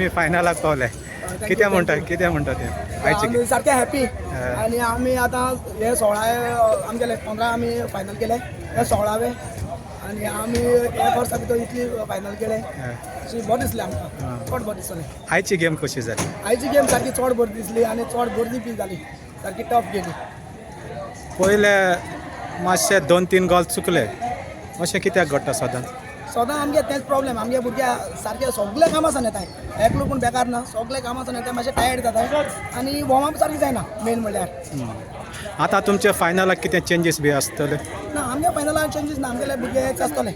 तुमी फायनलाक पावले. कितें म्हणटा, कितें म्हणटा ते आयचे? आमी सारके हॅपी आनी आमी आतां हे 16वे आमगेले, 15 आमी फायनल केले, हे 16वे आनी आमी एक वर्सा भितर इतली फायनल केले अशी बरें दिसलें आमकां, चड बरें दिसलें. आयची गेम कशी जाली? आयची गेम सारकी चड बरी दिसली आनी चड गर्दी बी जाली, सारकी टफ गेली. पयले मातशे दोन तीन गोल चुकले, अशें कित्याक घडटा सदांच? सदां आमगे तेंच प्रॉब्लेम. आमगे भुरगे सारके सगळे कामासान येताय, एकलो पूण बेकार ना, सगळे कामासान येताय, मातशे टायर्ड जाताय आनी वॉर्म अप सारकी जायना मेन म्हणल्यार. आतां तुमच्या फायनलाक कितें चेंजीस बी आसतले? ना, आमगे फायनलान चेंजीस ना, आमगेले भुरगे हेच आसतले.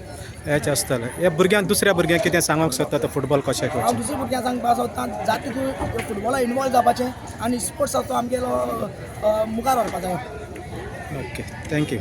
हेच आसतले. हे भुरग्यांक, दुसऱ्या भुरग्यांक कितें सांगूंक सोदता तो फुटबॉल कशें हांव खेळचें? दुसऱ्या भुरग्यांक सांगपाक सोदता, जाता तितून फुटबॉला इनवॉल्व जावपाचें आनी स्पोर्ट्साचो आमगेलो मुखार व्हरपा जाय. Okay, thank you.